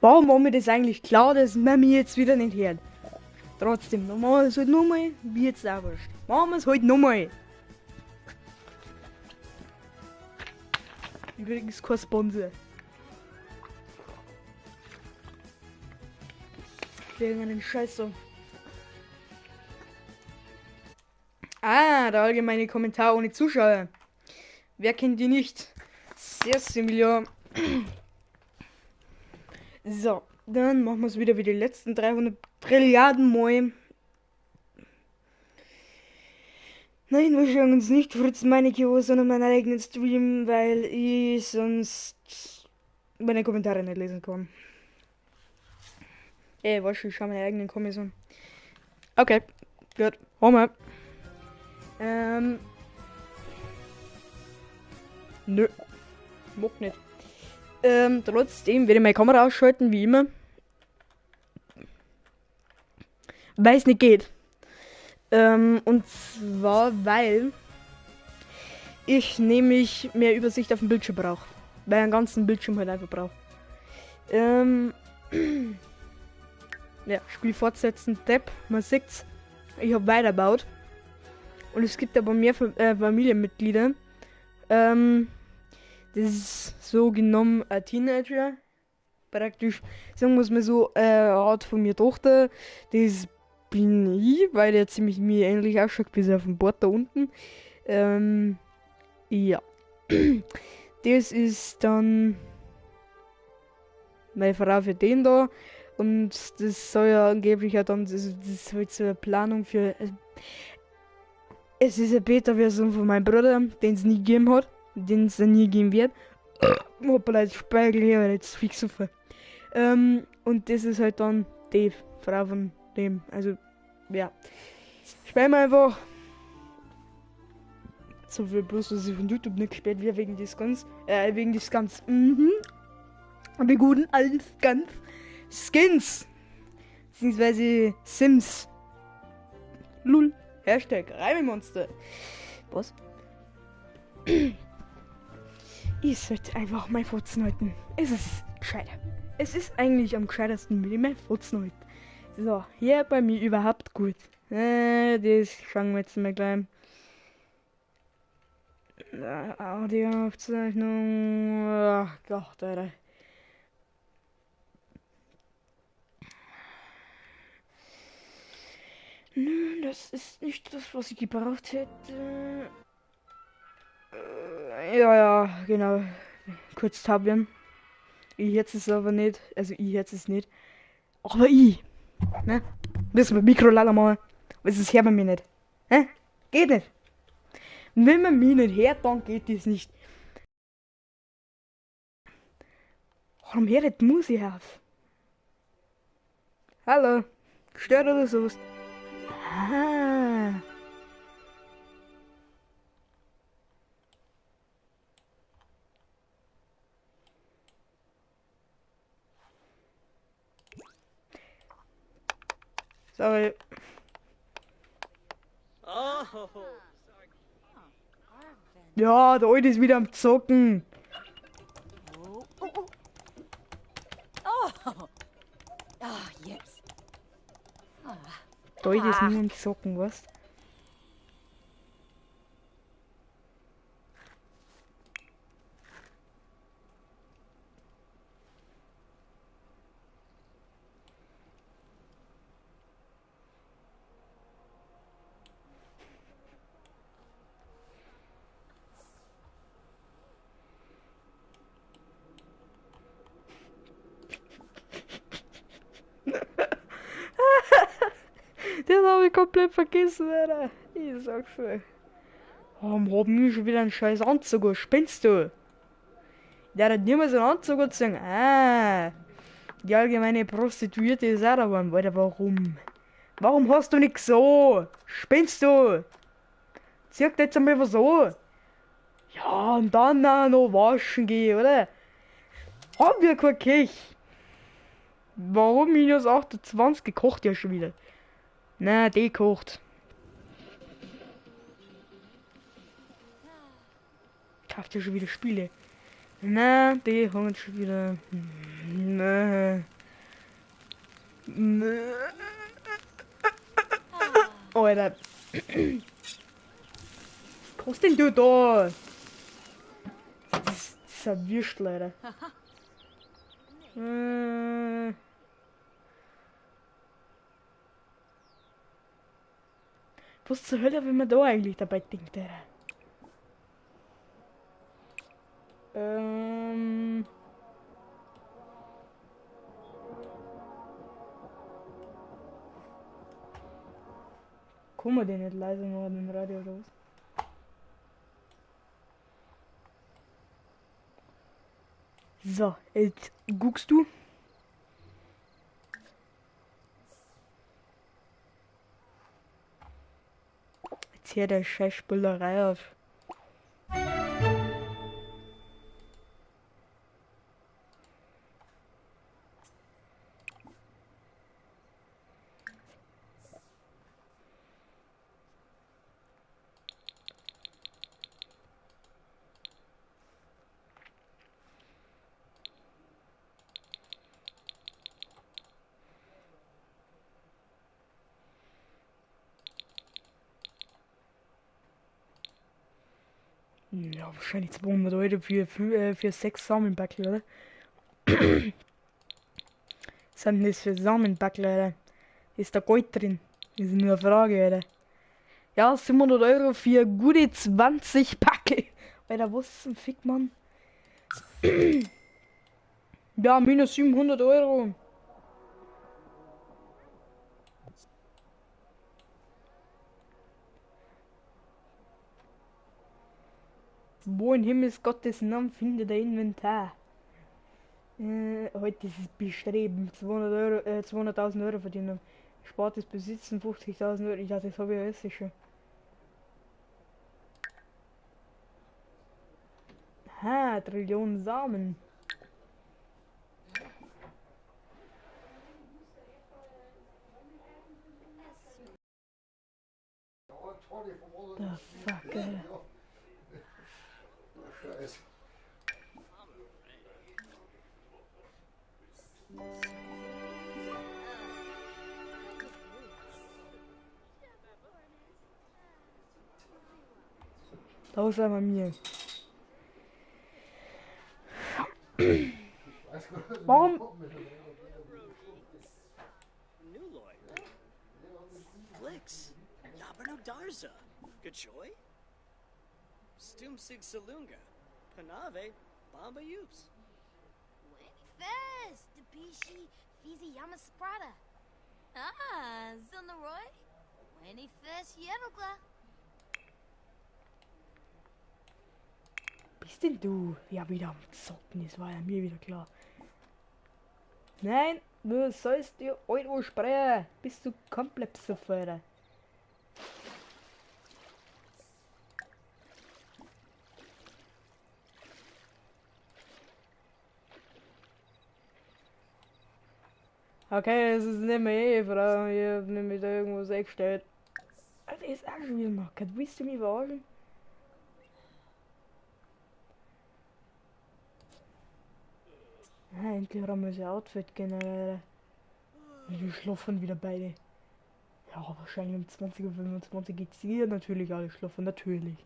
Warum war mir das eigentlich klar, dass man mich jetzt wieder nicht hört? Trotzdem, dann machen wir es halt nochmal, wie jetzt auch wurscht. Machen wir es halt nochmal. Übrigens kein Sponsor. Wegen einen Scheiß so. Ah, der allgemeine Kommentar ohne Zuschauer. Wer kennt die nicht? Sehr similar. So, dann machen wir es wieder wie die letzten 300 Trilliarden Mal. Nein, wir schauen uns nicht Fritz Meinecke, sondern meinen eigenen Stream, weil ich sonst meine Kommentare nicht lesen kann. Ey, weißt du, ich schau meine eigenen Kommis an. Okay, gut, haben wir. Nö, mag nicht. Trotzdem werde ich meine Kamera ausschalten, wie immer. Weil es nicht geht. Und zwar, weil ich nämlich mehr Übersicht auf dem Bildschirm brauche. Weil ich einen ganzen Bildschirm halt einfach brauche. Ja, Spiel fortsetzen, Tab, man sieht's. Ich hab weitergebaut. Und es gibt aber mehr Familienmitglieder. Das ist so genommen ein Teenager. Praktisch, sagen wir's mal so, Art von mir Tochter. Das bin ich, weil der ziemlich mir ähnlich ausschaut, bis auf dem Bord da unten. Ja. Das ist dann meine Frau für den da. Und das soll ja angeblich ja dann, das ist halt so eine Planung für. Es ist eine Beta-Version von meinem Bruder, den es nie gegeben hat, den es nie geben wird. Hoppala, jetzt Spiegel her, jetzt fix auf. Und das ist halt dann die Frau von dem. Also, ja. Spielen wir einfach. So viel bloß, dass ich von YouTube nicht gesperrt werde wegen des ganz. Wegen des ganz. Mhm. Und die guten alten ganz. Skins! Beziehungsweise Sims. Lul. Hashtag Reimemonster. Was? Ich sollte einfach mein Fotzen halten. Es ist gescheiter. Es ist eigentlich am gescheitersten mit dem Fotzen halten. So, hier bei mir überhaupt gut. Das schauen wir jetzt mal gleich. Audioaufzeichnung. Ach Gott, Alter. Nö, das ist nicht das, was ich gebraucht hätte. Ja, ja, genau. Kurz tabieren. Ich hätte es aber nicht. Also ich hätte es nicht. Aber ich. Ne? Müssen wir Mikro leider mal. Aber es ist her bei mir nicht. Hä? Geht nicht. Wenn man mich nicht hört, dann geht das nicht. Warum hört die Musik auf? Hallo? Gestört oder sowas? Ah. Sorry. Oh. Ja, der Alte ist wieder am Zocken. Oh, oh, oh. Oh. Oh, yes. Oh. Der Alte ist nur am Zocken, weißt? Das hab ich komplett vergessen, Alter. Ich sag's euch. Warum haben wir schon wieder einen scheiß Anzug? Spinnst du? Der hat niemals einen Anzug angezogen. Ah, die allgemeine Prostituierte ist auch daheim. Alter, warum? Warum hast du nix so? Spinnst du? Zieh jetzt einmal was an. Ja, und dann auch noch waschen gehen, oder? Haben wir kein Kech? Warum minus 28? Gekocht ja schon wieder. Na, die kocht. Kauft ja schon wieder Spiele. Na, die haben schon wieder. Na. Alter. Was kannst denn du da? Das ist ein Würstel, Alter. Was zur Hölle, wenn man da eigentlich dabei denkt, Alter? Kann man den nicht leise machen, den Radio oder was? So, jetzt guckst du. Jetzt hört der scheiß Spüllerei auf. Ja, wahrscheinlich 200 Euro für 6 Samenbackel, oder? Was sind denn das für Samenbackel, Alter? Ist da Gold drin? Das ist nur eine Frage, Alter. Ja, 700 Euro für gute 20 Backel. Alter, was zum Fick, Mann? Ja, minus 700 Euro. Wo in Himmels Gottes Namen findet der Inventar? Heute ist es Bestreben, 200 Euro, 200.000 Euro verdienen. Spartes Besitzen, 50.000 Euro. Ja, das habe ich ja alles schon. Ha, Trillionen Samen. The fuck, Alter. Da ist einmal mir. Warum? Stumsig Salunga, Panave, Bamba Yups. Fest, Bishi, Fizi Yamasprada. Ah, Zilnaroy, Winnie Fest, Yerugla. Bist denn du? Ja, wieder am Zocken, das war ja mir wieder klar. Nein, du sollst dir Euro sprechen. Bist du komplett so Alter. Okay, es ist nicht mehr Ehefrau, ich hab nämlich da irgendwas eingestellt. Alter, ist auch schon wieder nackert. Willst du mich verarschen? Ah, endlich haben wir sein Outfit generell. Wir schlafen wieder beide. Ja, wahrscheinlich um 20:25 Uhr geht's hier natürlich alle schlafen, natürlich.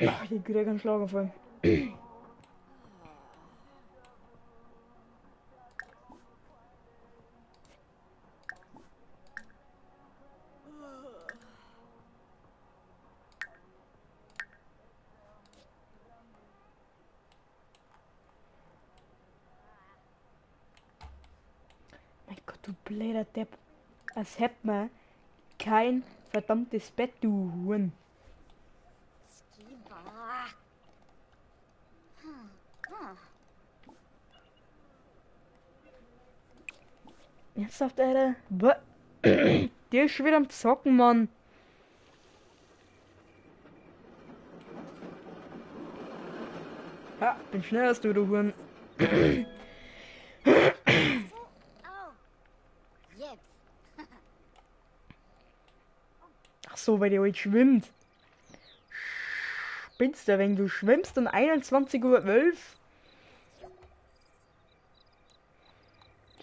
Ach, ich krieg einen Schlaganfall. Mein Gott, du blöder Depp. Als hätt man kein verdammtes Bett, du Huhn. Ernsthaft, Alter? Der ist schon wieder am Zocken, Mann. Ha, bin schneller als du, du Huhn. Ach so, weil die heute schwimmt. Spinnst du, wenn du schwimmst um 21:11 Uhr?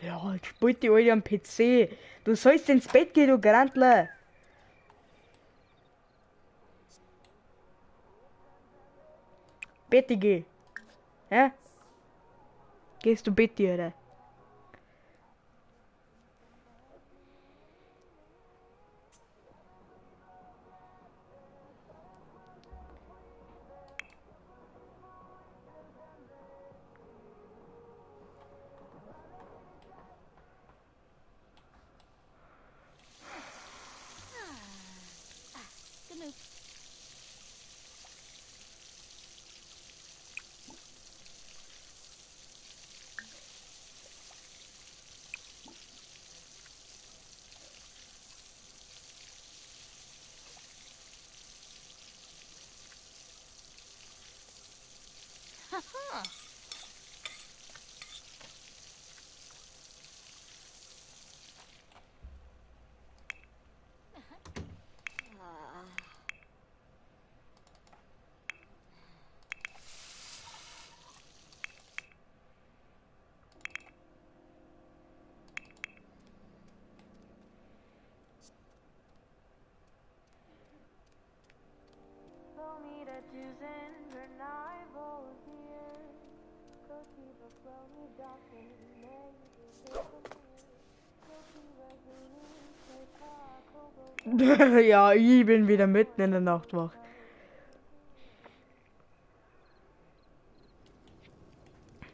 Ja, jetzt spielt die Alte am PC. Du sollst ins Bett gehen, du Grantler. Bett geh. Ja? Gehst du Bett, oder? Genug. Haha. Ja, ich bin wieder mitten in der Nacht wach.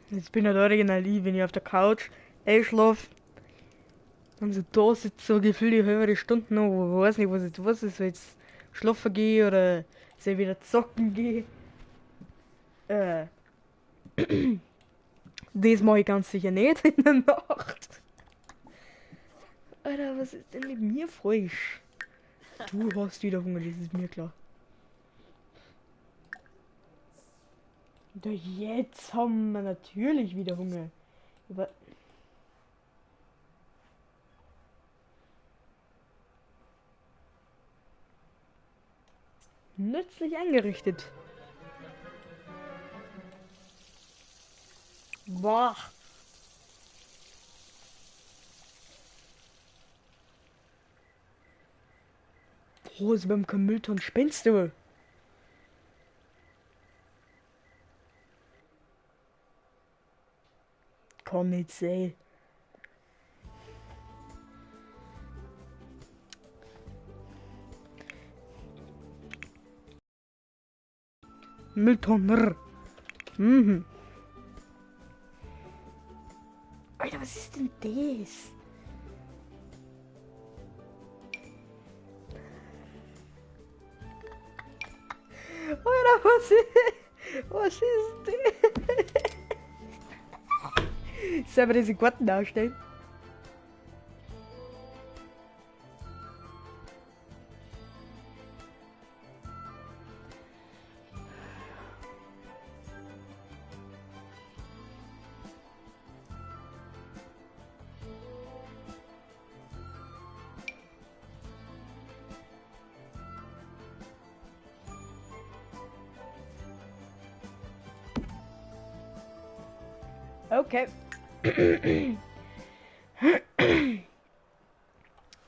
Jetzt bin ich halt original ich, wenn ich auf der Couch einschlafe und so da sitze, so gefühlt die halbe Stunde noch, wo ich weiß nicht, was jetzt was ist, soll ich jetzt schlafen gehe oder soll ich wieder zocken gehe. Äh, Das mache ich ganz sicher nicht in der Nacht. Alter, was ist denn mit mir falsch? Du hast wieder Hunger, das ist mir klar. Da jetzt haben wir natürlich wieder Hunger. Aber nützlich eingerichtet. Boah. Boah, ist beim Müllton spinnst du? Komm nicht sein. Mülltonner. Mhm. Alter, was ist denn das? Alter, was ist das? Sollen wir diese Karten ausstellen? Okay.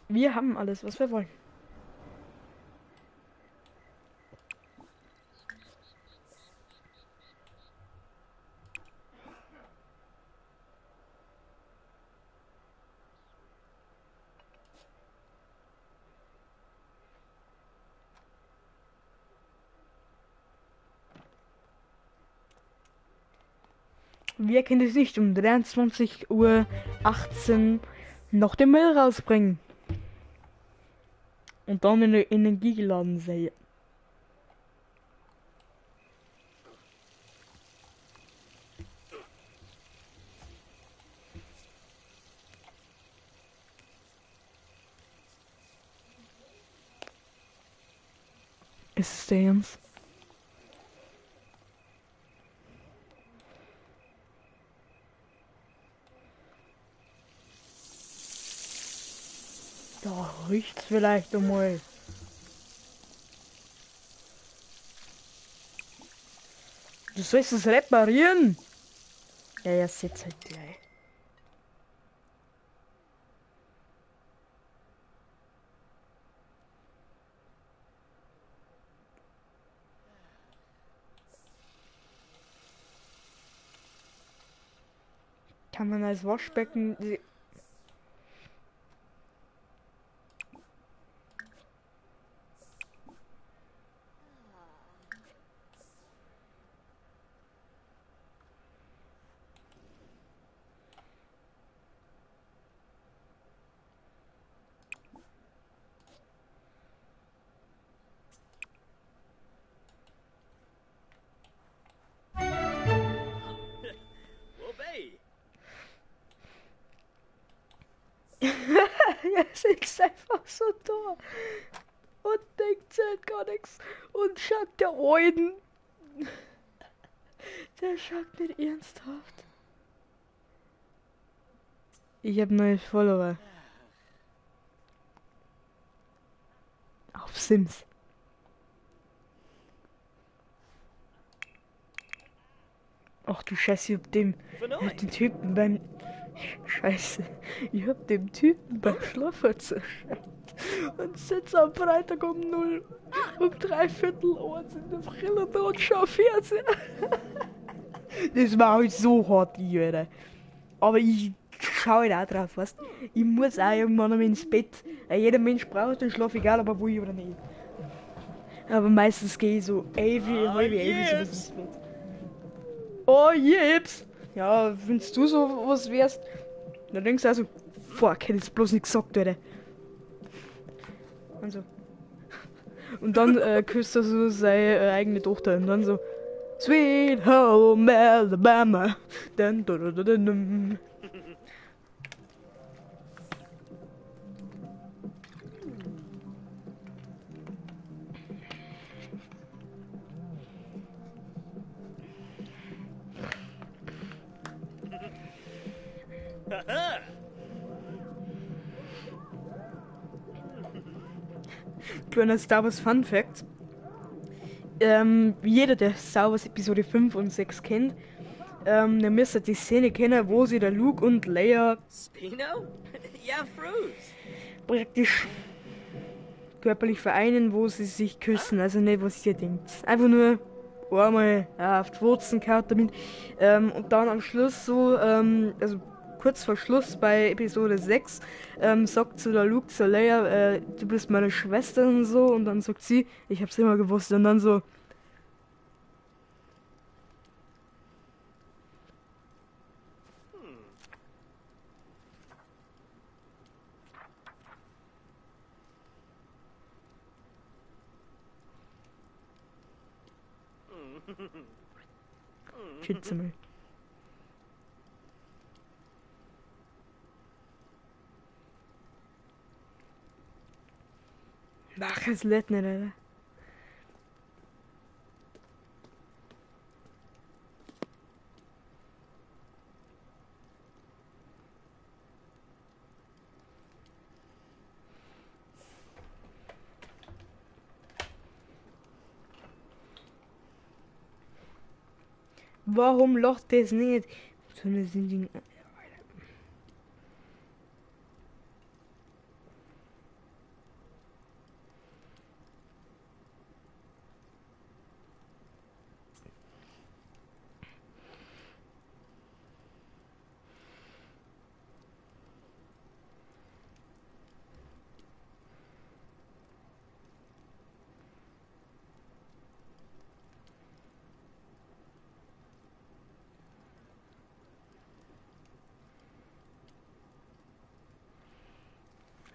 Wir haben alles, was wir wollen. Wir können es nicht um 23:18 Uhr noch den Müll rausbringen. Und dann in den Energieladen sein. Ist es der Jens? Da riecht's vielleicht einmal. Du sollst es reparieren. Ja, ja, setz halt gleich. Kann man als Waschbecken... Er sitzt einfach so da und denkt sich halt gar nichts und schaut der Alten. Der schaut nicht ernsthaft. Ich hab neue Follower. Auf Sims. Ach du Scheiße, ich hab dem, ich hab den Typen beim... Scheiße, ich hab dem Typen beim Schlafen zerschellt und sitz am Freitag um 0, um 12:45 in der Brille da und schau Fernseher. Das war halt so hart, ich, Alter. Aber ich schau halt auch drauf, weißt du? Ich muss auch irgendwann einmal ins Bett. Jeder Mensch braucht den Schlaf, egal ob er will oder nicht. Aber meistens geh ich so 11, halb elf so ins Bett. Oh, jeps! Ja, wenn du so was wärst, dann denkst du also, fuck, hätte ich bloß nicht gesagt, Alter. Und so. Und dann küsst er so seine eigene Tochter und dann so, Sweet Home Alabama. Dun, dun, dun, dun, dun. Kleiner Star Wars Fun Fact. Jeder, der Star Wars Episode 5 und 6 kennt, der müsste die Szene kennen, wo sie der Luke und Leia Spino? Ja, Fruits. praktisch körperlich vereinen, wo sie sich küssen. Also nicht, was ihr denkt. Einfach nur einmal auf die Wurzeln gehauen damit. Und dann am Schluss so, also kurz vor Schluss bei Episode 6, sagt zu der Luke zu Leia, du bist meine Schwester und so, und dann sagt sie, ich hab's immer gewusst, und dann so. Schätze mal. Ach, es lädt nicht, Alter. Warum locht das nicht? So eine Ding.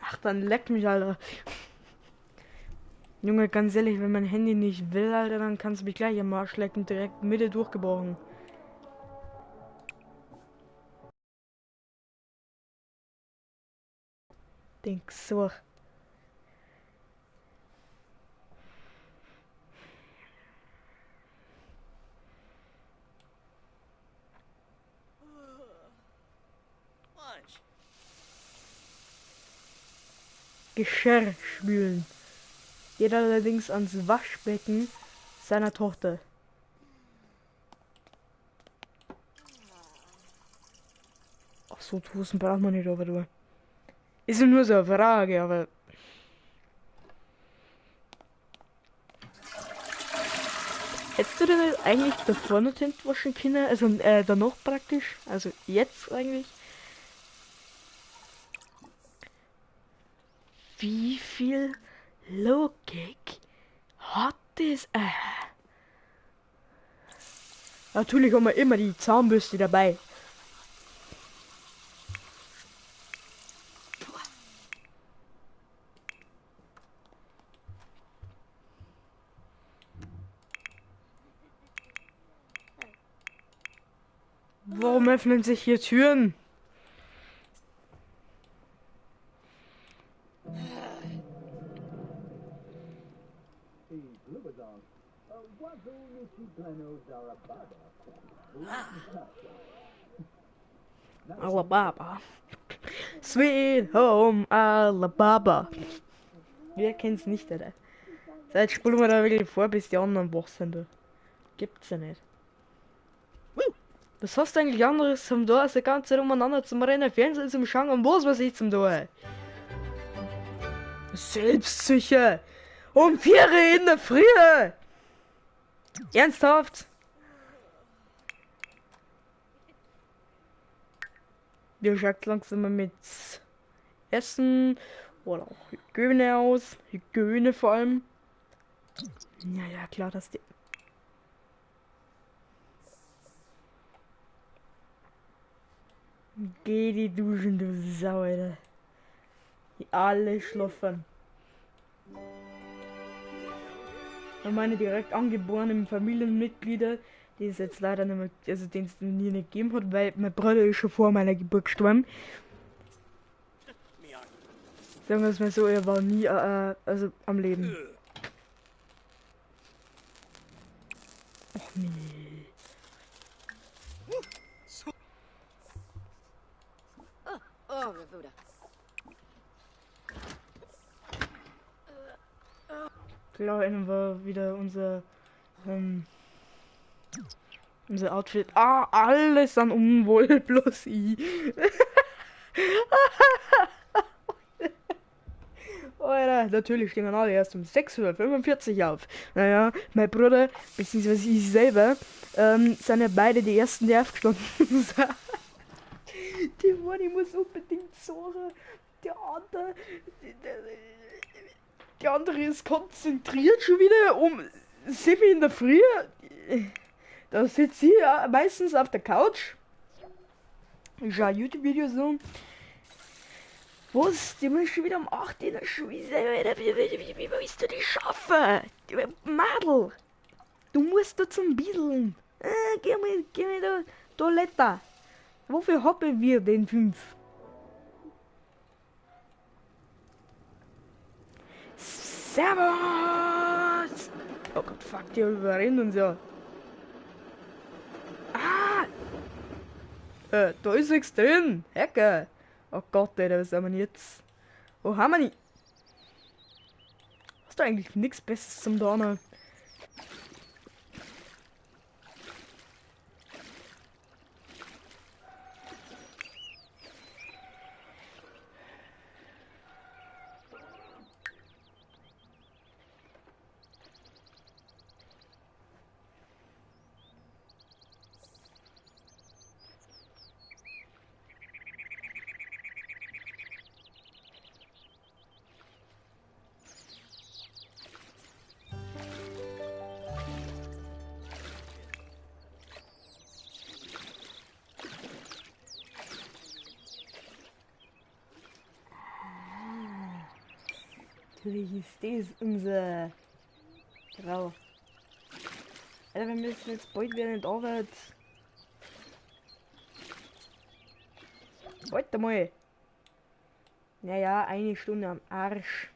Ach, dann leck mich, Alter. Junge, ganz ehrlich, wenn mein Handy nicht will, Alter, dann kannst du mich gleich am Arsch lecken, direkt Mitte durchgebrochen. Denk so. Geschirr spülen. Geht allerdings ans Waschbecken seiner Tochter. Ach so, Toasten braucht man nicht, aber du. Ist ja nur so eine Frage, aber. Hätte Hättest du denn eigentlich davor noch Hände waschen können? Also danach praktisch? Also jetzt eigentlich? Wie viel Logik hat das? Natürlich haben wir immer die Zahnbürste dabei. Warum öffnen sich hier Türen? Alabama. Sweet Home Alabama. Wer kennt's nicht, Alter? Seit spulen wir da wirklich vor, bis die anderen wach sind. Gibt's ja nicht. Was hast du eigentlich anderes zum Tor, als die ganze Zeit umeinander zum Rennen, Fernsehen zum Schauen und was weiß ich zum Tor? Selbstsicher! Um 4 Uhr in der Früh! Ernsthaft? Wir schaut langsam mit Essen oder auch Hygiene aus. Hygiene vor allem. Ja, ja, klar, dass die. Geh die duschen, du Sau, Alter. Die alle schlafen. Und meine direkt angeborenen Familienmitglieder, die es jetzt leider nicht mehr, also den es nie nicht gegeben hat, weil mein Bruder ist schon vor meiner Geburt gestorben. Sagen wir es mal so, er war nie also am Leben. Och nee. Klar, erinnern wir wieder unser Outfit. Ah, alles an unwohl, bloß ich. Alter, natürlich stehen wir alle erst um 6:45 Uhr auf. Naja, mein Bruder, beziehungsweise ich selber, sind ja beide die ersten, die aufgestanden sind. Die eine muss unbedingt suchen, die andere... Die andere ist konzentriert schon wieder um 7 in der Früh. Da sitzt sie ja meistens auf der Couch. Ich schaue YouTube-Videos an. Was? Die muss schon wieder um 8 in der Schule sein. Wie willst du das schaffen? Madel, du musst da zum Biedeln. Geh mal da Toilette. Wofür haben wir den 5? Servus! Oh Gott, fuck, die überrennen uns ja. Ah! Da ist nichts drin. Hecke. Oh Gott, Alter, was haben wir denn jetzt? Wo haben wir nicht? Hast du eigentlich nichts Besseres zum Donner? Natürlich ist das unser Frau. Alter, wir müssen jetzt bald wieder in die Arbeit. Warte mal. Naja, eine Stunde am Arsch.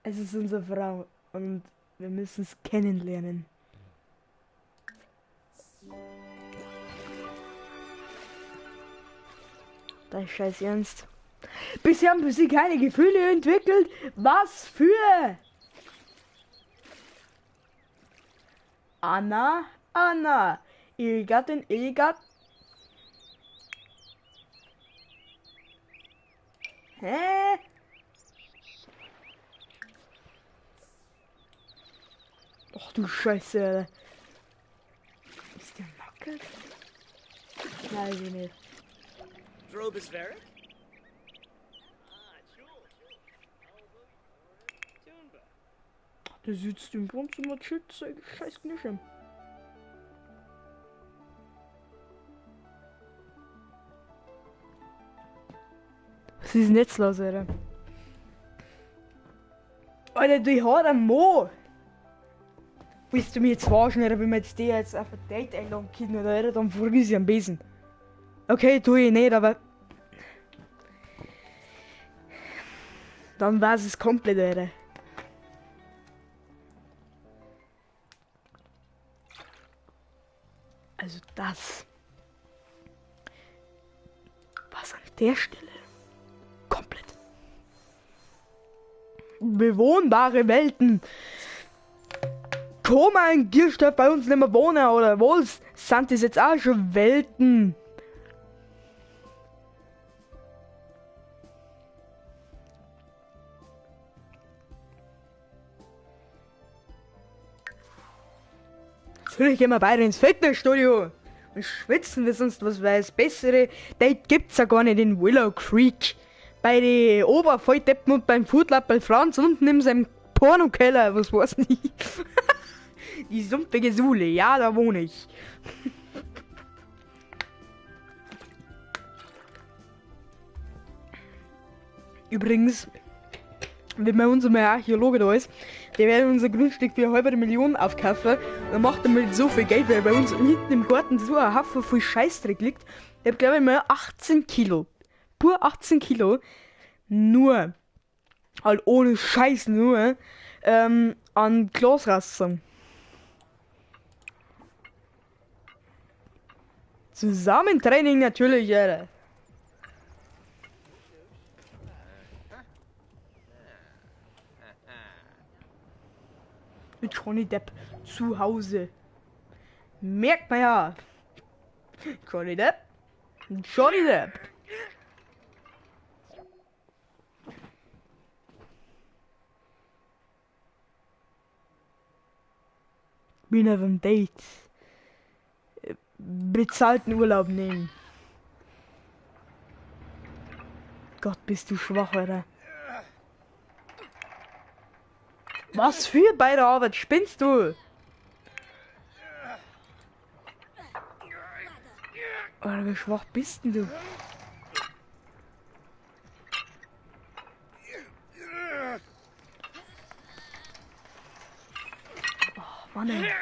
Es ist unsere Frau und wir müssen es kennenlernen. Das ist scheiß ernst. Bisher haben sie keine Gefühle entwickelt. Was für? Anna, Anna. Ehegattin, Ehegatt. Hä? Ach du Scheiße, Alter. Ist der Macke? Nein, ich nicht. Der sitzt im Wohnzimmer, chillt sein scheiß Knischem. Was ist denn jetzt los, Alter? Alter, die hat einen Mo! Willst du mir jetzt verarschen, Alter, wenn wir jetzt die jetzt auf ein Date einladen können, oder, Alter, dann vergiss ich am Besen. Okay, tu ich nicht, aber... Dann war's es komplett, Alter. Also das... Was an der Stelle... Komplett. Bewohnbare Welten. Kann man in Gierstoff bei uns nicht mehr wohnen, oder was? Sind das jetzt auch schon Welten? Natürlich gehen wir beide ins Fitnessstudio und schwitzen wir sonst was, weil das bessere Date gibt's ja gar nicht in Willow Creek. Bei den Obervolldeppen und beim Foodlab bei Franz unten in seinem Pornokeller, was weiß ich. Die sumpfige Sule, ja, da wohne ich. Übrigens, wenn bei uns mal Archäologe da ist, der wird unser Grundstück für eine halbe Million aufkaufen. Dann macht er mit so viel Geld, weil bei uns hinten im Garten so ein Haufen voll Scheißdreck liegt. Der hat, glaube ich, mal 18 Kilo. Pur 18 Kilo. Nur. Halt ohne Scheiß nur. An Glasrassen. Zusammentraining natürlich, Alter. Mit Johnny Depp zu Hause. Merkt man ja. Johnny Depp. Johnny Depp. Bin auf einem Date. Bezahlten Urlaub nehmen. Gott, bist du schwach, Alter. Was für bei der Arbeit spinnst du? Alter, wie schwach bist denn du? Oh, Mann, ey.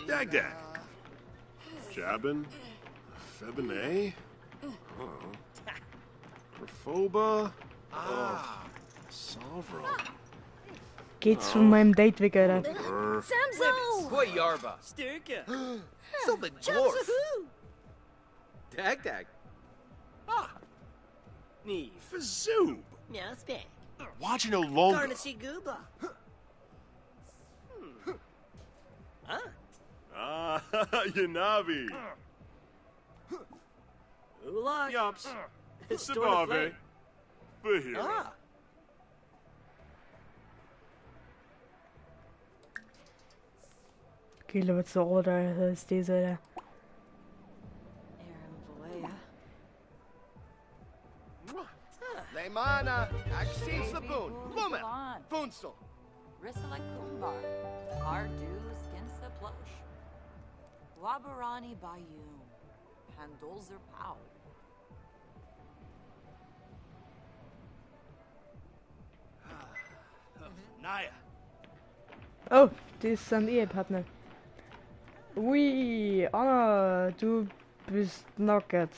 Dagdag. Jabin. Febine. Oh. Graphoba. Oh. Sovereign. Geht's von meinem Date weg, Alter. Samso! Boy Yarba. Sturka. Sylvan Dwarf. Dagdag. Ah. Nee. Fazoob. Meowsback. Watching no longer. Garnashi Gooba. Ah. Ah, Yanabi. Ulak. Yups. Sabave. Bahira. Ah. Okay, lieber zur Order, das ist diese, Alter. Lemana, Axin Saboon, Lumen, Funsel. Risala Kumbar, Ardu Skinsa Plush, Wabarani Bayum, Pandolzer Pau. Naya. Oh, das sind Ehepartner. Ui, Anna, du bist nackert.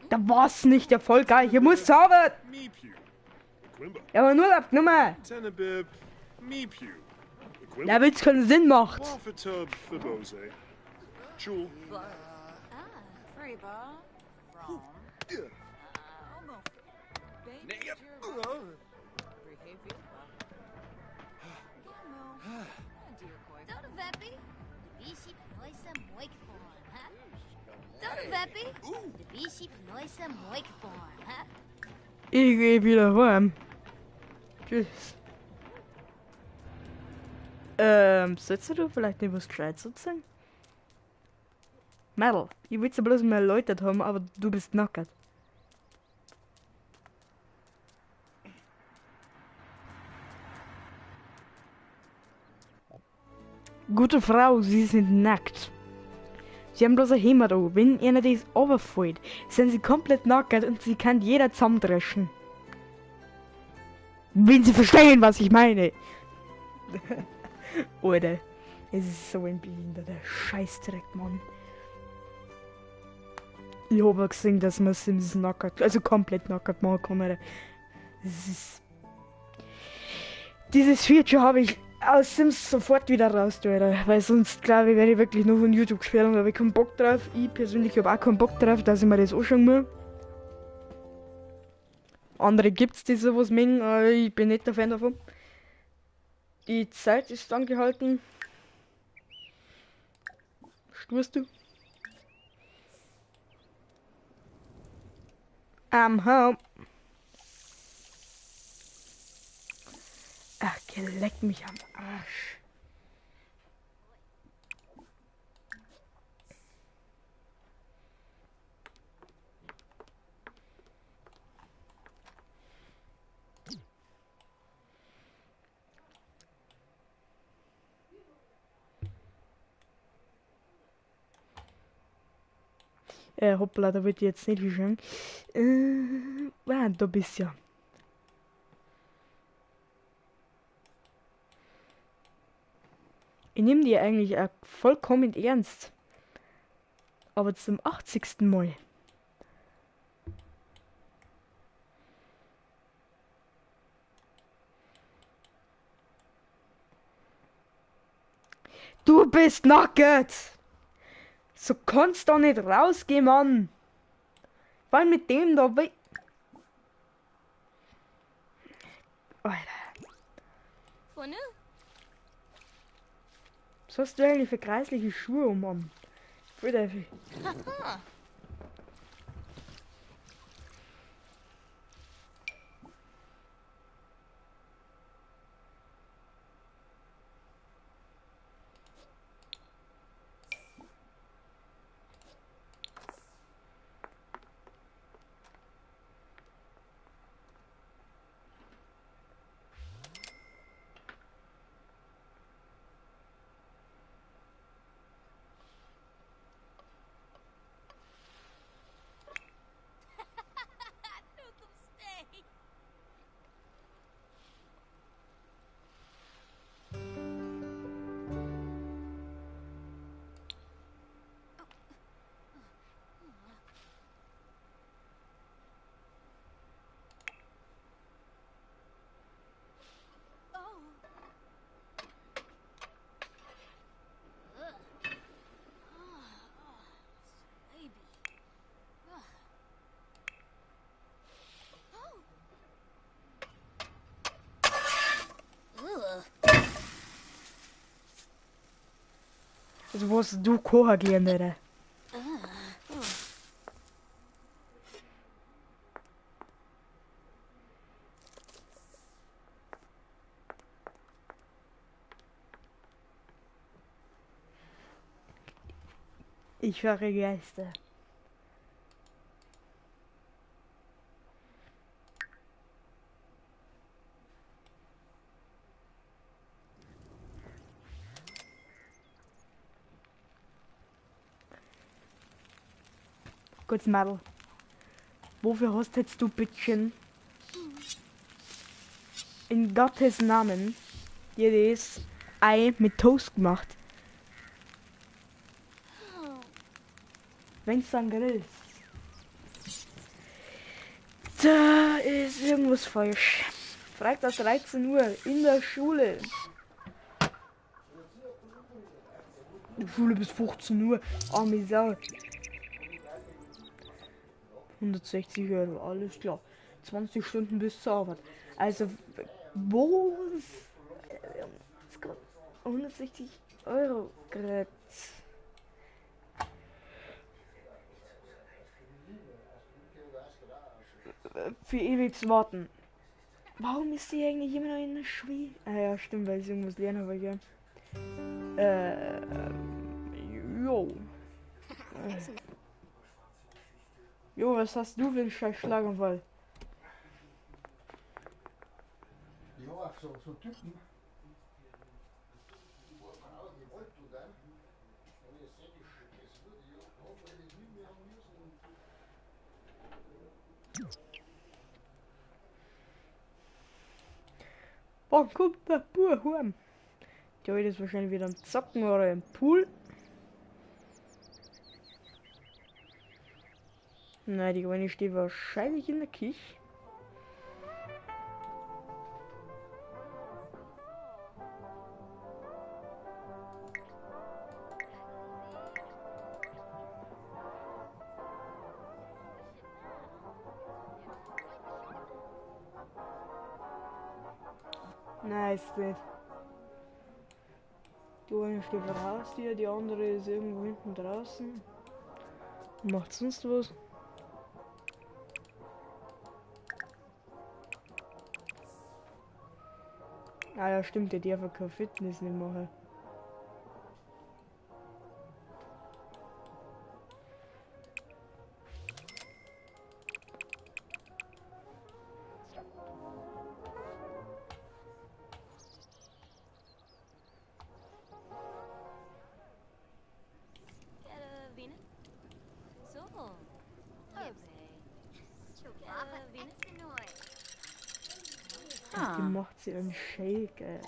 Da war's nicht der voll geil. Hier muss sauber. Ja, aber nur abgenommen. Der Witz keinen Sinn macht. Ich gehe wieder heim. Tschüss. Sollst du vielleicht nicht was Gescheites erzählen? Mädel, ich will's ja bloß mal erläutert haben, aber du bist nackert. Gute Frau, Sie sind nackt. Sie haben bloß ein Hemd an. Wenn einer das runterfällt, sind sie komplett nackert und sie kann jeder zusammendreschen. Wenn Sie verstehen, was ich meine. Alter, es ist so ein behinderter Scheißdreck, Mann. Ich hab auch gesehen, dass man Sims nackert, also komplett nackert machen kann, Alter. Es ist... Dieses Feature habe ich aus Sims sofort wieder raus, Alter. Weil sonst, glaube ich, werde ich wirklich nur von YouTube gesperrt und habe ich keinen Bock drauf. Ich persönlich habe auch keinen Bock drauf, dass ich mir das anschauen muss. Andere gibt's, die sowas mögen, aber ich bin nicht der Fan davon. Die Zeit ist angehalten. Spürst du? I'm home. Ach, leck mich am Arsch. Hoppla, da wird jetzt nicht hinschauen. Da bist du ja. Ich nehme die eigentlich auch vollkommen ernst. Aber zum 80. Mal. Du bist nackert! So kannst du doch nicht rausgehen, Mann! Weil mit dem da... Alter. Was hast du eigentlich für kreisliche Schuhe um, Mann? Voll der Also wo hast du kochen gelernt, Alter? Ich höre Geister. Gutes Mädel. Wofür hast jetzt du bittchen in Gottes Namen dir das Ei mit Toast gemacht? Wenn's dann Grill. Da ist irgendwas falsch. Freitag 13 Uhr in der Schule. Die Schule bis 15 Uhr. Arme Sau. 160 Euro, alles klar. 20 Stunden bis zur Arbeit. Also, wo ist 160 Euro gekriegt? Für ewig zu warten. Warum ist sie eigentlich immer noch in der Schule? Ah ja, stimmt, weil sie irgendwas lernen wollte. Ja. Jo. Jo, was hast du für einen scheiß Schlaganfall? Ja, so Typen. Wann kommt der Bub heim? Die Alte ist wahrscheinlich wieder am Zocken oder im Pool. Nein, die Kleine steht wahrscheinlich in der Küche. Nein, ist nicht. Die eine steht vor der Haustür, die andere ist irgendwo hinten draußen. Macht sonst was. Ah ja, stimmt, der darf ja kein Fitness nicht machen. Die macht sie einen Shake, ey.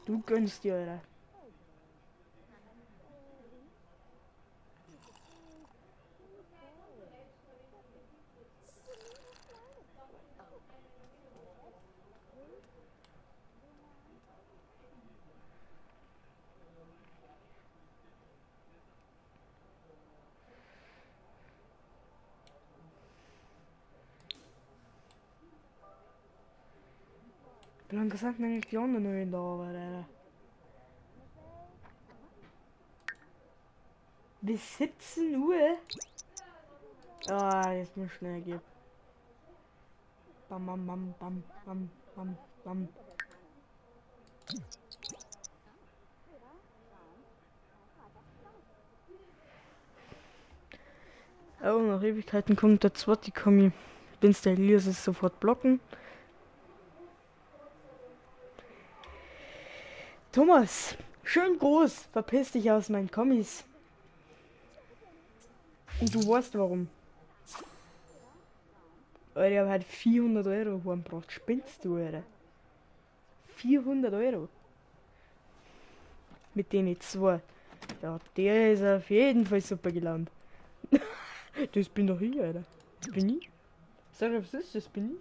Du gönnst dir, Alter. Wie lange sind denn eigentlich die anderen noch in der Arbeit, Alter? Bis 17 Uhr? Ah, jetzt muss schnell gehen. Bam, bam, bam, bam, bam, bam, bam. Oh, nach Ewigkeiten kommt der zweite Kommi. Wenn's der Elias ist, sofort blocken. Thomas, schön groß, verpiss dich aus meinen Kommis. Und du weißt warum. Alter, ich hab halt 400 Euro heimgebracht. Spinnst du, Alter? 400 Euro. Mit denen zwei. Ja, der ist auf jeden Fall super gelaunt. Das bin doch ich, Alter. Das bin ich. Sag, was ist das? Bin ich.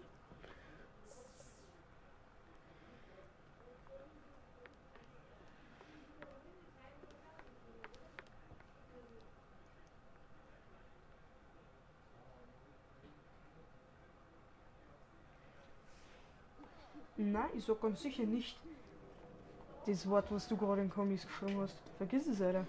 Nein, ich sag ganz sicher nicht das Wort, was du gerade in Kommis geschrieben hast. Vergiss es, Alter.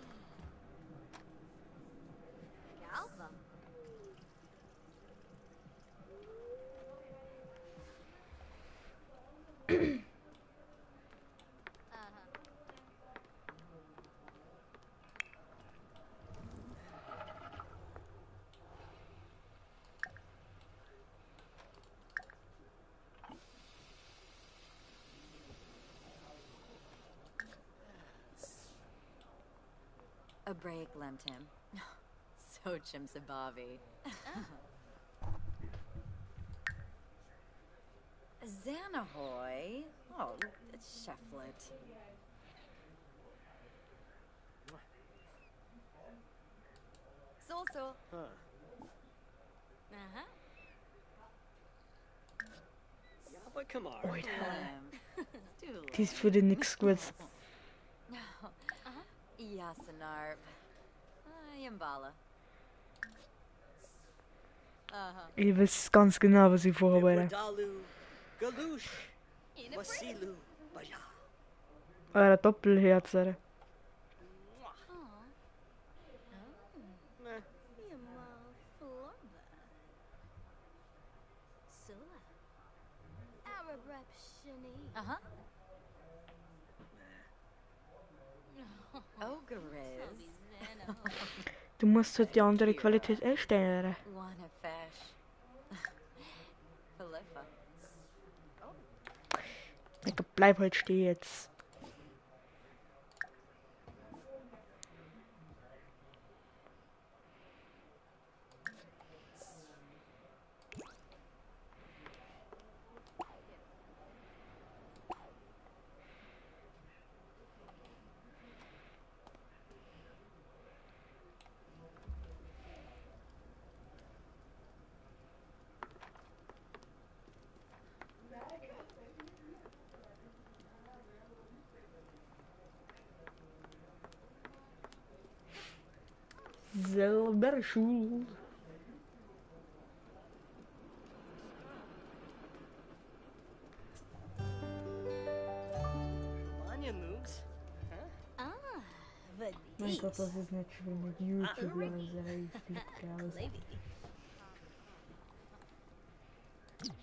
A break lent him. So Chimsabavi. Xanahoy. Oh, it's Shefflet. Sol Sol. Huh. Aha. Yaba Kamar. Alter, Lim. das ist für den nix gut. Yasinarp. Yambala. Aha. Ich weiß ganz genau, was ich vorhabe, Alter. Wadalu. Galush. Wasilu. Baya. Euer Doppelherz, Alter. Meh. Yama Florba. Sula. Arabrep Shani. Aha. Ogriz. Du musst halt die andere Qualität einstellen, Alter. Wanna fesh. Philippa. Digga, bleib halt stehen jetzt. Selber schuld. Anya Moogs. Ah, Mein Gott, das ist nicht schön mit YouTube, Leute. Ich flippe aus. Lady.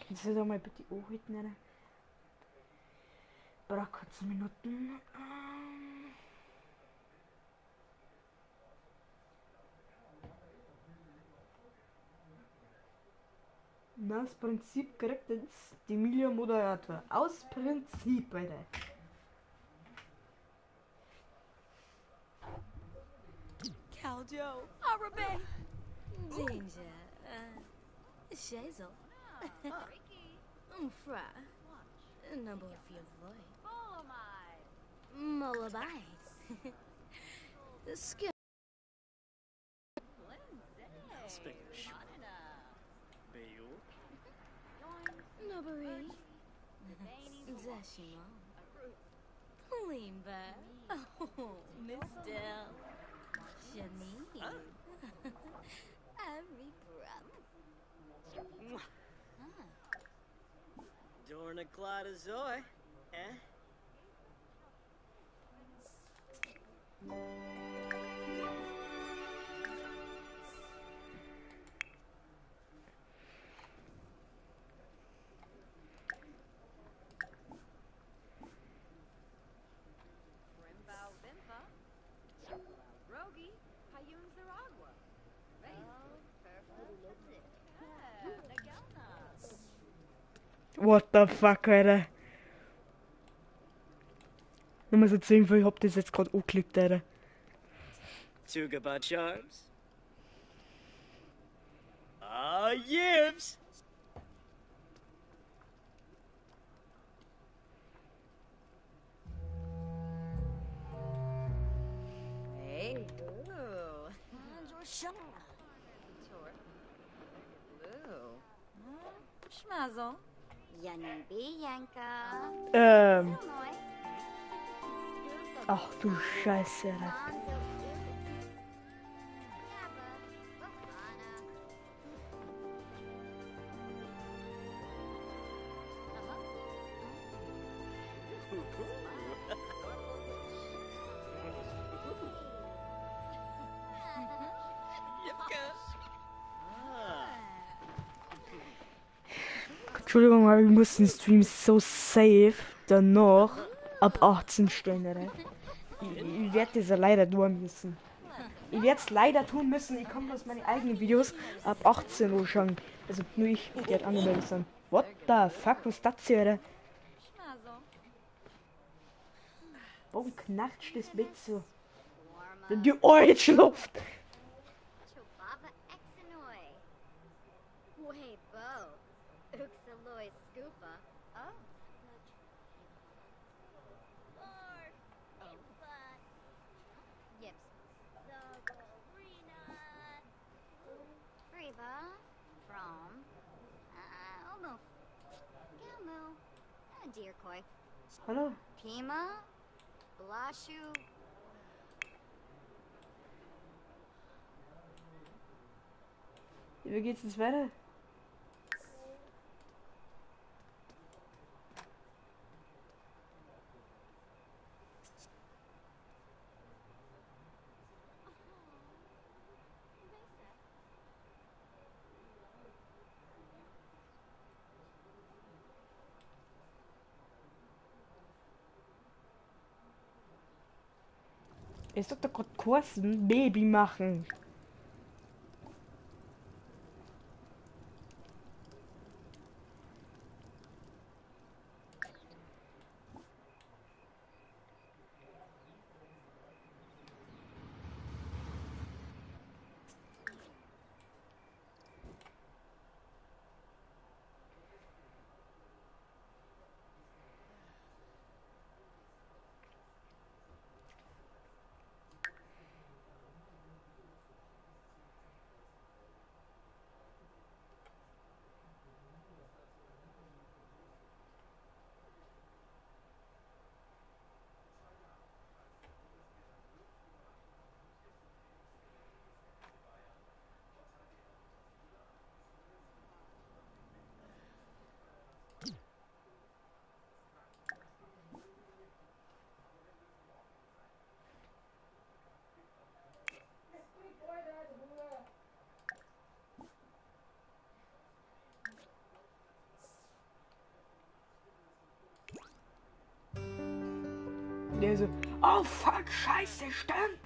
Kannst du da mal bitte anhalten, Alter? Paar kurze Minuten. Na, das Prinzip kriegt jetzt die Emilia Moderator. Aus Prinzip, Alter. Caljo. Arabe. Danger. Shazel. Umfra. Number of your voice. Molabai. Skin. Spingish. Bayul. Nobari. Dashimo. Limba. Oh, Mistel. Shani. Ari Brup. Dorna Glada Zoy. Eh? Rimbau Bimpa. Rogi. Hayun Zaragwa. What the fuck, Alter. Nur mal so zur Info, ich hab das jetzt grad angeklickt, Alter. Tugaba Charms. Ah, Yibs. Hey. Ooh. Tor. Blue. Schmazel. Yanibi Yanka. Ach du Scheiße, Alter. Yipka. Ah. Entschuldigung, aber ich muss den Stream so safe danach ab 18 stellen, Alter. Ich werde das ja leider tun müssen. Ich werde es leider tun müssen. Ich komme bloß meine eigenen Videos ab 18 Uhr schon. Also nur ich, die halt angemeldet sind. What the fuck, was ist das hier, Alter? Schmazel. Warum knatscht das Bett so? Die Ohr jetzt schlaft. Chobaba Exenoi. Way Bo. Uxaloi Scoopa. Oh. Hallo? Pima? Blashu? Wie geht's jetzt weiter? Es hat doch gerade Kursen Baby machen. Der so, oh fuck, scheiße, stimmt.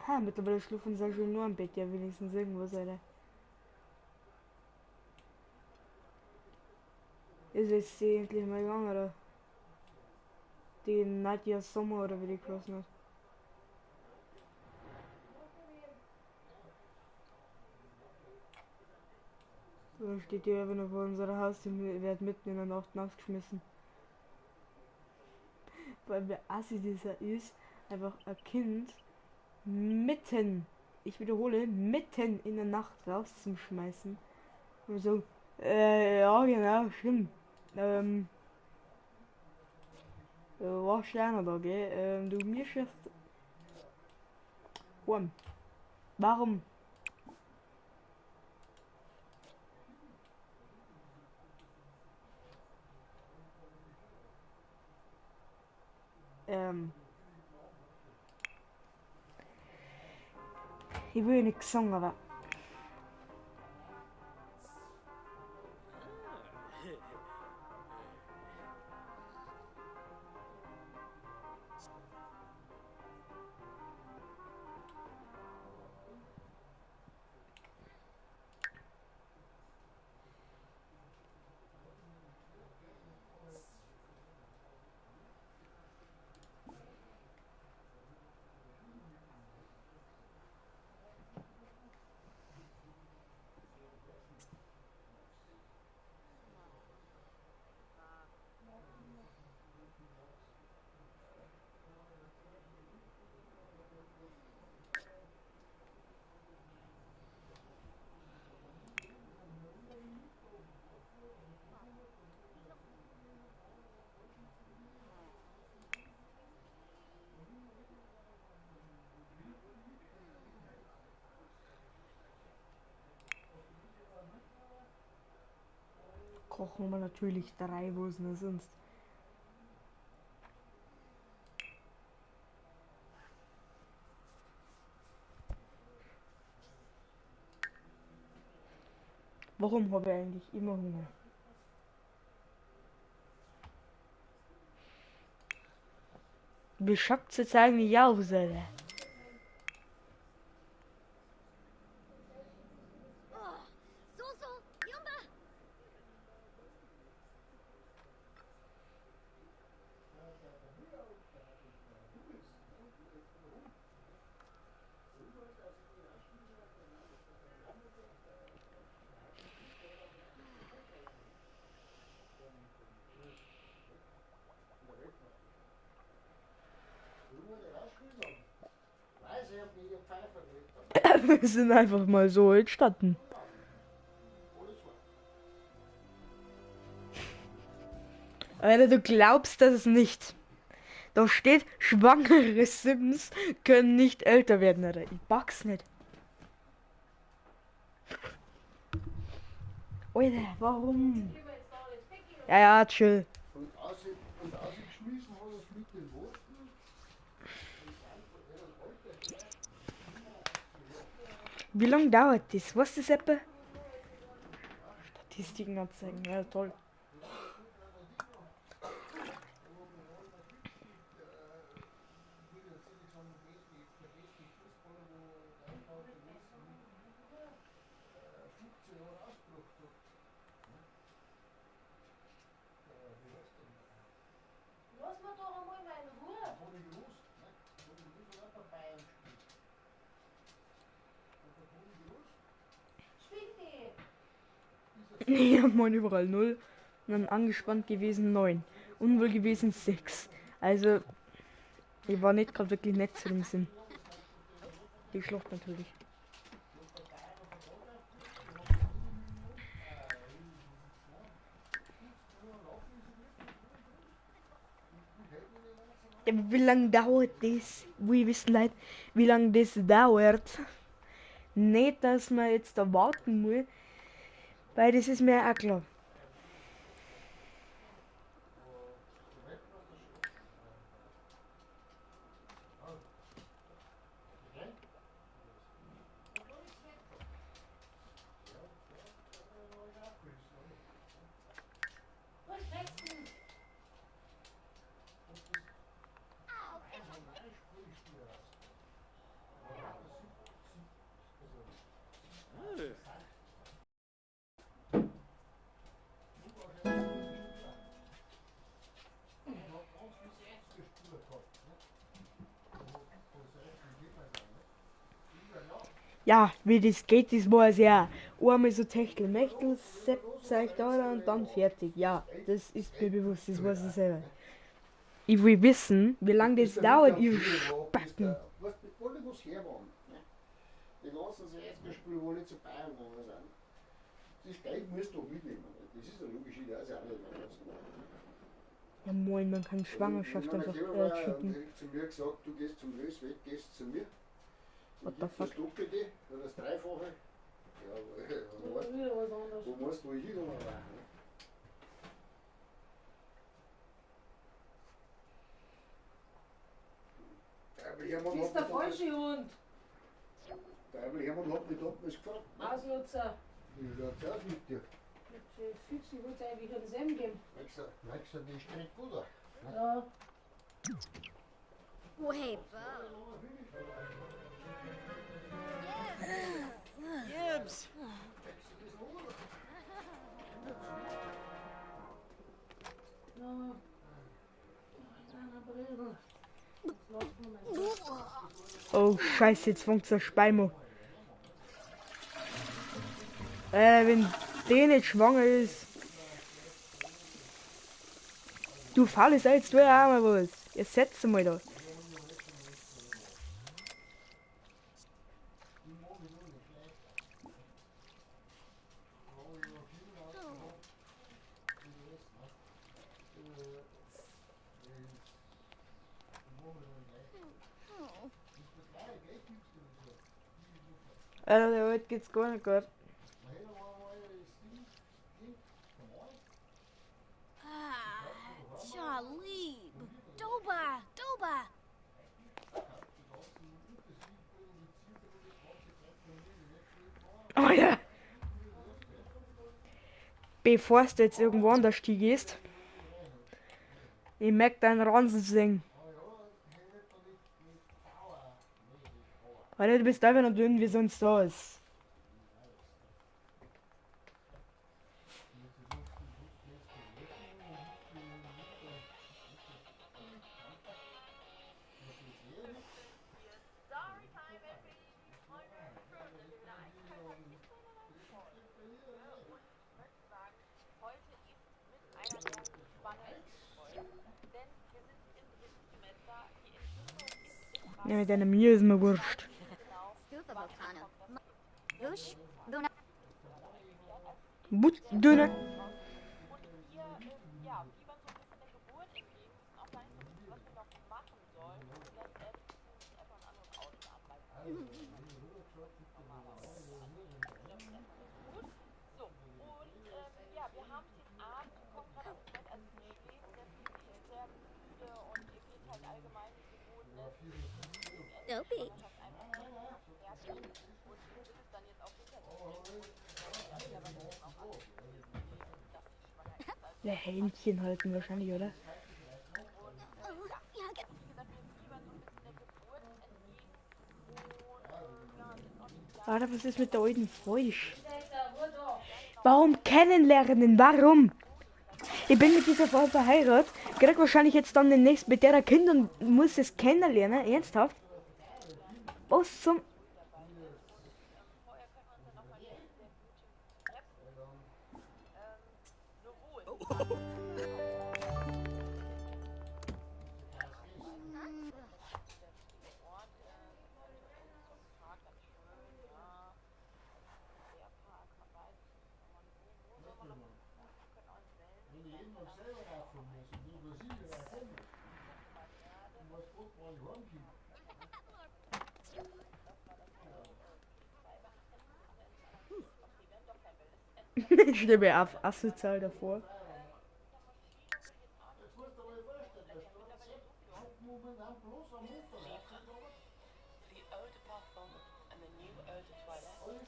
Ha, mittlerweile schlafen sie schon nur im Bett, ja wenigstens irgendwas, Alter. Ist jetzt die endlich mal gegangen, oder? Die Nadja Sommer oder wie die geheißen hat. Da steht die einfach nur vor unserer Haus und wird mitten in der Nacht rausgeschmissen. Weil wer assi dieser ist, einfach ein Kind mitten, ich wiederhole, mitten in der Nacht rauszuschmeißen. Und so, ja genau, stimmt. War schöner da, gell? Du mir schießt. Warum? Ich will ja nichts sagen, aber. Kochen wir natürlich drei, wo es nur sonst. Warum habe ich eigentlich immer Hunger? Wie schaut's jetzt eigentlich aus, Alter? Wir sind einfach mal so entstanden. Alter, du glaubst das es nicht. Da steht, schwangere Sims können nicht älter werden, Alter. Ich pack's nicht. Alter, warum? Ja, ja, chill. Wie lange dauert das? Was ist das etwa? Statistiken anzeigen, ja toll. Ja, moin, überall 0. Und dann angespannt gewesen 9. Unwohl gewesen 6. Also, ich war nicht gerade wirklich nett zu dem Sinn. Die Schlucht natürlich. Ja, wie lange dauert das? Wir wissen leid, wie lange das dauert. Nicht, dass man jetzt da warten muss. Weil das ist mir auch klar. Ja, wie das geht, das weiß ich auch. Einmal so Techtelmechtel, Sepp zeigt da und dann fertig. Ja, das ist mir bewusst, das weiß ich selber. Ich will wissen, wie lange das dauert, ihr Spacken. Die ganzen 60er-Spiele, wo nicht zu Bayern gegangen sind. Das Geld musst du mitnehmen. Das ist ja logisch, ich weiß auch nicht. Ja moin, man kann Schwangerschaft einfach cheaten. Ich zu mir gesagt, du gehst zum Lösweg, gehst zu mir. What the fuck? Das Doppelte oder das Dreifache. Ja, wo meinst du, wo ich hingegangen war? Das ist der falsche Hund. Der Hermann hat mich damals gefragt. Ausnutzer. Wie schaut's aus mit dir? Mit 50 wollte ich eigentlich an Sam geben. Merkst du, die Strecke gut aus? Ja. Wait, Gibbs. Oh Scheiße, jetzt fängt der Speimo. Wenn der nicht schwanger ist. Du faules Ei, jetzt tu ja auch mal was. Jetzt setz mal da. Alter, der heute geht's gar nicht gut. Jalib. Doba, Doba. Oh ja. Bevor du jetzt irgendwo anders gehst, ich merk deinen Ranzen singen. Alter, du bist einfach noch dünn wie sonst was. Ja, mit deiner Mir ist mir wurscht. Dünne. Der Händchen halten wahrscheinlich, oder? Alter, was ist mit der alten falsch? Warum kennenlernen? Warum? Ich bin mit dieser Frau verheiratet, krieg wahrscheinlich jetzt dann demnächst mit der Kind und muss es kennenlernen. Ernsthaft? Was zum... Ich stelle mir auf asozial davor.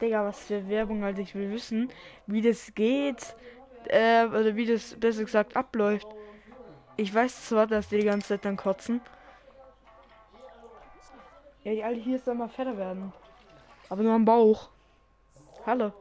Digga, was für Werbung, Alter. Ich will wissen, wie das geht. Oder wie das, besser gesagt, abläuft. Ich weiß zwar, dass die ganze Zeit dann kotzen. Ja, die Alte hier soll mal fetter werden. Aber nur am Bauch. Hallo.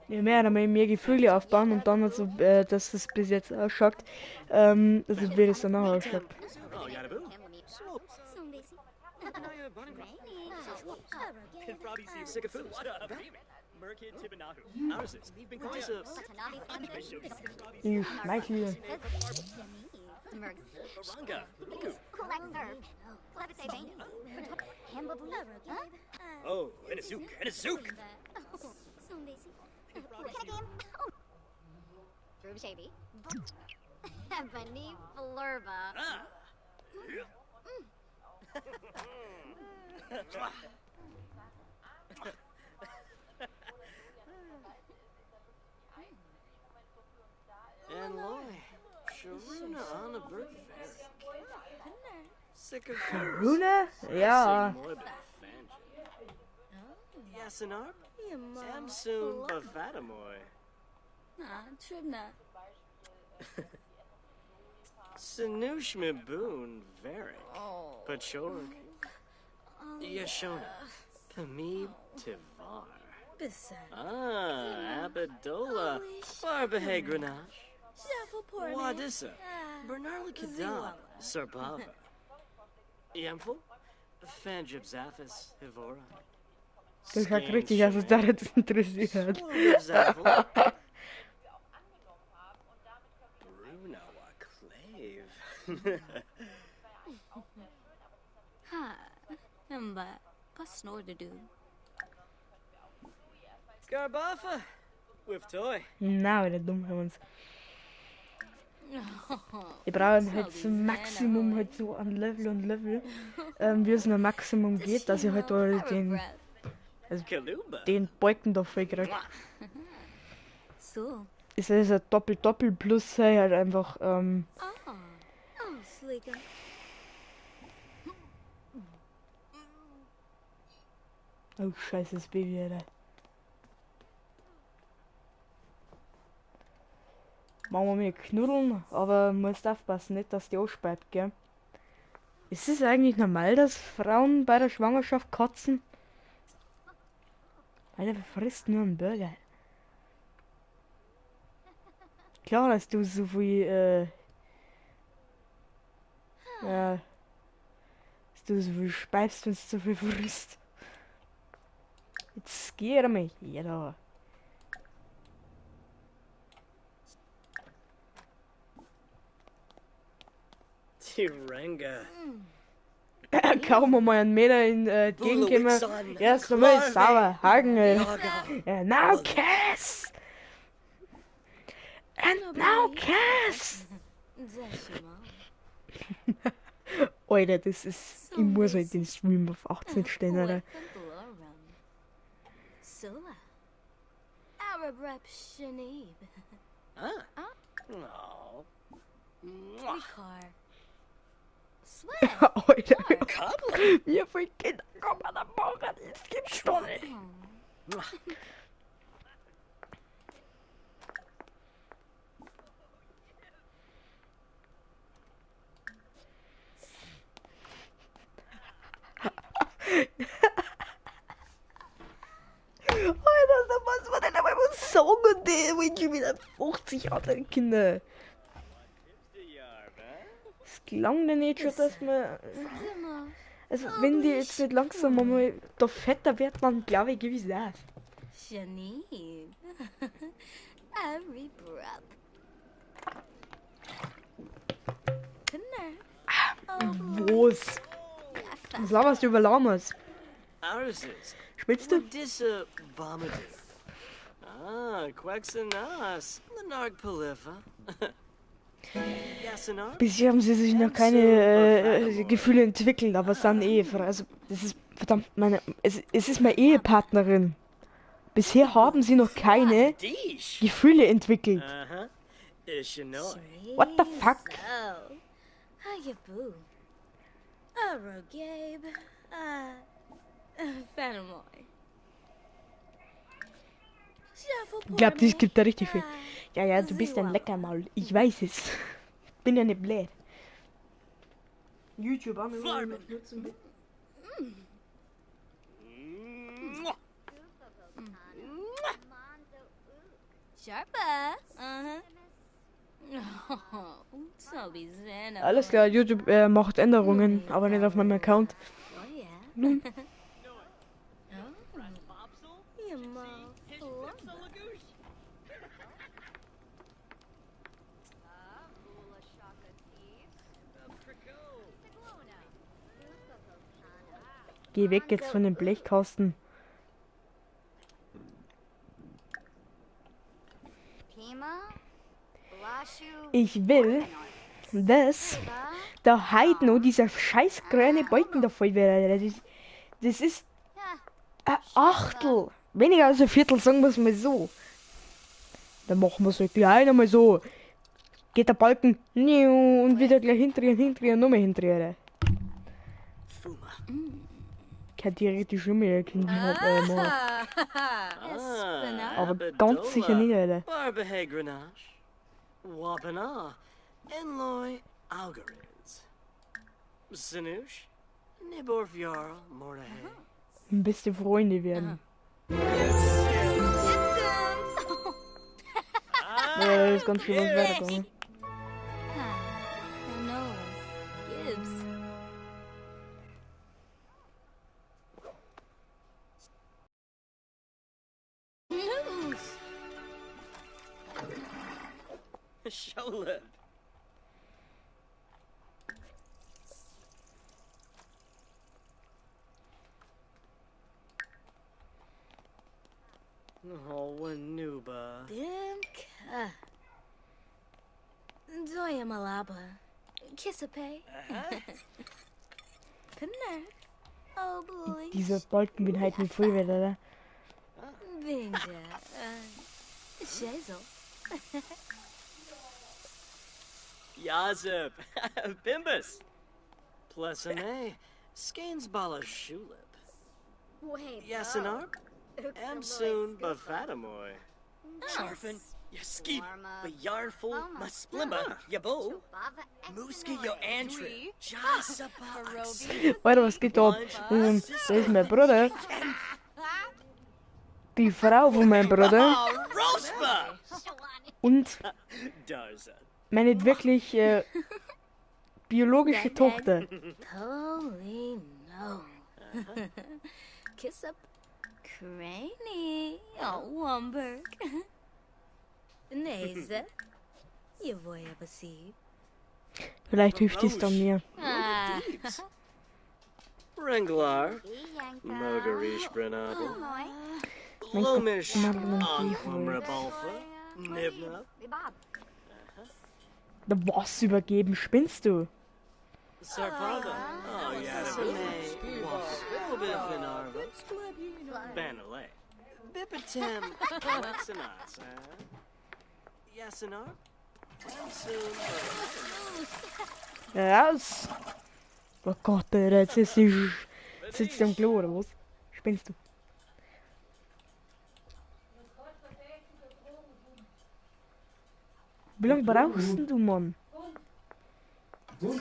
Ja, mehr oder mehr Gefühle aufbauen und dann also, dass es bis jetzt ausschaut, also wie das danach ausschaut. Ich schmeichle. Oh, and a zook, and a zook. Sharuna? Ja. Sinushmiboon Varric. Pachorg. Yashona. Pamib Tivar. Ah, Abadola. Barbahegranash. Wadissa. Bernarla Kadab. Sarpava. Yemful. Fanjib Zaphis. Hivora. Das hat richtig, dass es da jetzt interessiert. Brunoa Clave. Ha, Mba, pasnordu. Garbafa. With toy. Na, wieder dumm haben wir uns. Wir brauchen halt zum Maximum halt so an Level und Level, wie es mir Maximum geht, dass ich halt da den, also den Balken da voll krieg. So. Ist das ein Doppel-Doppel plus halt einfach, oh scheiße, das Baby, Alter. Machen wir mehr knuddeln, aber musst aufpassen, nicht, dass die anspeit, gell? Ist es eigentlich normal, dass Frauen bei der Schwangerschaft kotzen? Alter, wer frisst nur einen Burger? Klar, dass du so viel, ja, dass du so viel speibst, wenn du zu viel frisst. Jetzt geh er mal her da. Tirenga. Kaum einmal einen Meter in entgegenkommen. Erst einmal sauber. Hagen, ey. Ja, now kiss! And now kiss! Alter, das ist. Ich muss halt den Stream auf 18 stellen, Alter. Alter, wie viele Kinder kann man da machen? Das gibt's doch nicht. Alter, was war denn aber sagen, wenn schon wieder 50 andere Kinder. Es klang denn nicht schon, dass man. Also, wenn die jetzt nicht langsam einmal da fetter wird, dann glaube ich, gebe ich es auf. Was? Was laberst du über Lamas? Spielst du? Bisher haben sie sich noch keine Gefühle entwickelt, aber es sind Ehefrau. Also, das ist verdammt meine. Es ist meine Ehepartnerin. Bisher haben sie noch keine Gefühle entwickelt. What the fuck? Ich glaube, das gibt da richtig viel. Ja, ja, du bist ein Leckermaul. Ich weiß es. Bin ja nicht blöd. YouTube an. Alles klar, YouTube macht Änderungen, aber nicht auf meinem Account. Nun. Geh weg jetzt von dem Blechkasten. Ich will, dass da heute noch dieser scheiß grüne Balken da voll wäre. Das ist ein Achtel. Weniger als ein Viertel, sagen wir es mal so. Dann machen wir es halt gleich nochmal so. Geht der Balken und wieder gleich hinterher, hinterher, nochmal hinterher. Kann theoretisch schon mehr Kinder haben. Aber ganz sicher nicht, Alter. Beste Freunde werden. Ja, da ist ganz schön was weitergegangen. Oh, Wanuba. Dimka. Doya Malaba. Kissape. Pinner. Dieser Balken bin halt nicht voll wieder, oder? Binja. Shazel. Yazip. Bimbus. Plesane. Skainsbala Shulip. Yasinarp. Amsoon Bavadamoy. Charfin, Yaskip, Bayarful, Masplimba, Yabo, Muski Yoantri, Jasapa. Alter, was geht da ab? Das ist mein Bruder. Die Frau von meinem Bruder. Und meine wirklich biologische Tochter. Polino. Kiss up. Craney. Oh, Womberg. Neza. Vielleicht hilft es dann mir. Ringlar. Mogarish Brenabel. Mein Gott, Lomish. Madeline Anquamrabalfa. Nibna. Da was übergeben, spinnst du? Sarprava. Oh, Yadabune. Wascobifinarva. Banale. Bipitem. Waxinasa. Yasinar. Raus! Oh Gott, Alter, jetzt ist sie. Sitzt sie am Klo oder was? Spinnst du? Wie lange brauchst denn du, Mann? Du? Du?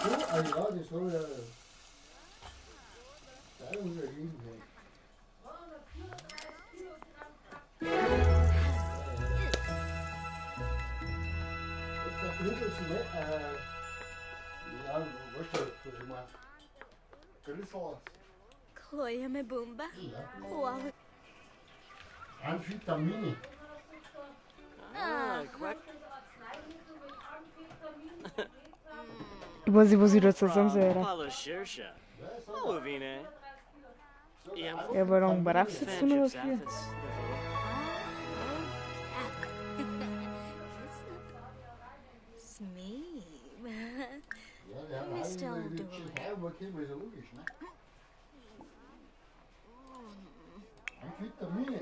Ah ja, das habe ich ja. Da unterschrieben. Der Grüssel ist nicht, ja, weißt du, was ich meine? Grüssel. Chloe Mebumba. Ja. Walla. Amphetamine. Ah, quack. Ich weiß nicht, was ich dazu sagen soll, Alter. Palo Shirsha. Olovine. Ja, aber dann brauchst du jetzt nur noch was für. Smee. Ja, der hat Mr. auch die O'Doyle. Tschechei übergeben, ist ja logisch, ne? Amphetamine.